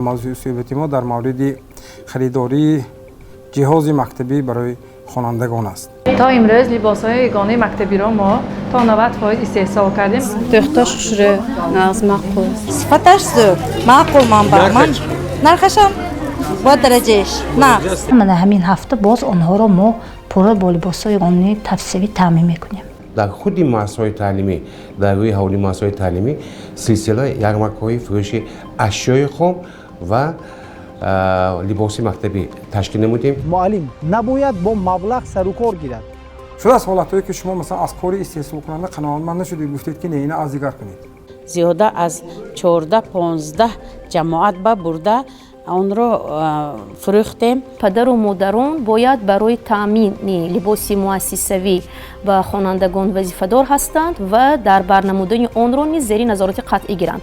Мавзӯи суҳбати мо дар мавриди харидории ҷиҳози мактабӣ барои хонандагон аст. То имрӯз либосҳои ягонаи мактабиро мо то 90% истеҳсол кардем. Дӯхташ хушрӯ, нағз, маъқул. Сифаташ зӯр, маъқул. Манба ман нархашам бо дараҷааш нағз. Мана ҳамин ҳафта боз онҳоро мо пурра бо либосҳои ягонаи тавсиявӣ таъмин мекунем. Дар худи муассисаҳои таълимӣ, дар рӯи ҳавлии муассисаҳои таълимӣ силсила ярмаркаҳои фурӯши ашёи хом ва либоси мактабӣ ташкил намудем. Муаллим набояд бо маблағ сарукор гирад. Шудааст ҳолатҳое, ки шумо, масалан, аз кори истеҳсолкунанда қаноатманд нашудед, гуфтед, ки не, ина аз дигар кунед? Зиёда аз 14-15 ҷамоат ба бурда онро фурӯхтем. Падару модарон бояд барои таъмини либоси муассисавӣ ба хонандагон вазифадор ҳастанд ва дар бар намудани онро низ зери назорати қатъӣ гиранд.